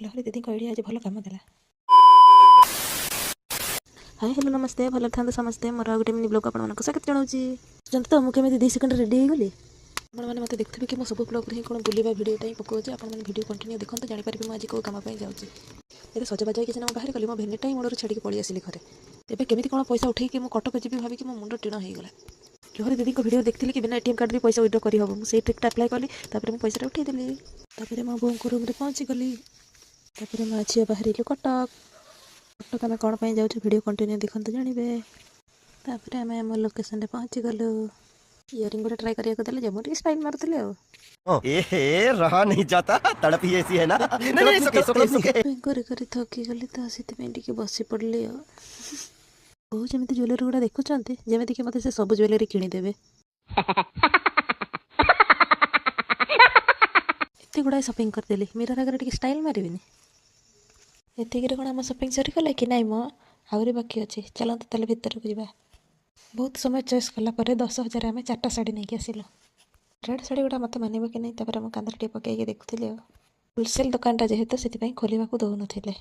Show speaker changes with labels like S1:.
S1: ଲହରୀ ଦିଦିଙ୍କ ଆଇଡ଼ିଆ ଆଜି ଭଲ କାମ ଦେଲା। ହାଇ, ହ୍ୟାଲୋ, ନମସ୍ତେ। ଭଲରେ ଥାନ୍ତୁ ସମସ୍ତେ। ମୋର ଆଉ ଗୋଟେ ମିନି ବ୍ଲଗ୍ ଆପଣମାନଙ୍କୁ ସ୍ୱାଗତ ଜଣାଉଛି। ଜାଣନ୍ତୁ ତ ମୁଁ କେମିତି 2 ସେକେଣ୍ଡ ରେଡ଼ି ହେଇଗଲି? ଆପଣମାନେ ମୋତେ ଦେଖୁଥିବେ କି ମୁଁ ସବୁ ବ୍ଲଗ୍ରେ ହିଁ କ'ଣ ବୁଲିବା ଭିଡ଼ିଓଟା ହିଁ ପକାଉଛି। ଆପଣମାନେ ଭିଡ଼ିଓ କଣ୍ଟିନ୍ୟୁ ଦେଖନ୍ତୁ, ଜାଣିପାରିବେ ମୁଁ ଆଜି କେଉଁ କାମ ପାଇଁ ଯାଉଛି। ଏବେ ସଜବାଜ ହେଇକି ସିନା ମୁଁ ବାହାରି ଗଲି, ମୋ ଭେନିଟା ହିଁ ମୂଳରୁ ଛାଡ଼ିକି ପଳେଇ ଆସିଲି ଘରେ। ଏବେ କେମିତି କ'ଣ ପଇସା ଉଠେଇକି ମୁଁ କଟକ ଯିବି ଭାବିକି ମୋ ମୁଣ୍ଡ ଟିଣ ହେଇଗଲା। ଲହରୀ ଦିଦିଙ୍କ ଭିଡ଼ିଓ ଦେଖିଥିଲି କି ବିନା ଏଟିଏମ୍ କାର୍ଡ଼ରେ ପଇସା ୱିଡ୍ର କରିହେବ। ମୁଁ ସେଇ ଟ୍ରିକ୍ଟା ଆପ୍ଲାଏ କଲି। ତାପରେ ମୁଁ ପଇସାଟା ଉଠେଇଦେଲି। ତାପରେ ମୋ ବୋଉଙ୍କ ରୁମ୍ରେ ପହଞ୍ଚିଗଲି। ତାପରେ ମା ଝିଅ ବାହାରିଲୁ କଟକ। କଟକ ଆମେ କ'ଣ ପାଇଁ ଯାଉଛୁ, ଭିଡ଼ିଓ କଣ୍ଟିନ୍ୟୁ ଦେଖନ୍ତୁ, ଜାଣିବେ। ତାପରେ ଆମେ ଆମ ଲୋକେସନରେ ପହଞ୍ଚିଗଲୁ। ଇୟରିଂ ଗୋଟେ ଟ୍ରାଏ କରିବାକୁ ଦେଲେ ଯେ ମୁଁ ଟିକେ ଷ୍ଟାଇଲ୍ ମାରୁଥିଲି ଆଉ।
S2: एहे, रहा नहीं जाता, तड़प ही ऐसी है ना। नहीं नहीं, सुके सुके सुके।
S1: ସପିଂ କରି କରି ଥକିଗଲି ତ ସେଥିପାଇଁ ଟିକେ ବସି ପଡ଼ିଲି। ଆଉ ବୋଉ ଯେମିତି ଜୁଏଲାରୀ ଗୁଡ଼ା ଦେଖୁଛନ୍ତି, ଯେମିତିକି ମୋତେ ସେ ସବୁ ଜୁଏଲାରୀ କିଣିଦେବେ। ଏତେ ଗୁଡ଼ାଏ ସପିଂ କରିଦେଲି, ମିରର ଆଗରେ ଟିକେ ଷ୍ଟାଇଲ୍ ମାରିବିନି? ଏତିକିରେ କ'ଣ ଆମ ସପିଂ ସରିଗଲା କି? ନାଇଁ ମ, ଆହୁରି ବାକି ଅଛି। ଚାଲନ୍ତୁ ତାହେଲେ ଭିତରକୁ ଯିବା। ବହୁତ ସମୟ ଚଏସ୍ କଲା ପରେ 10,000 ଆମେ ଚାରିଟା ଶାଢ଼ୀ ନେଇକି ଆସିଲୁ। ରେଡ଼୍ ଶାଢ଼ୀ ଗୁଡ଼ା ମୋତେ ମାନିବ କି ନାହିଁ। ତାପରେ ମୁଁ କାନ୍ଧରେ ଟିକେ ପକାଇକି ଦେଖୁଥିଲି। ଆଉ ହୋଲସେଲ୍ ଦୋକାନଟା ଯେହେତୁ, ସେଥିପାଇଁ ଖୋଲିବାକୁ ଦେଉନଥିଲେ।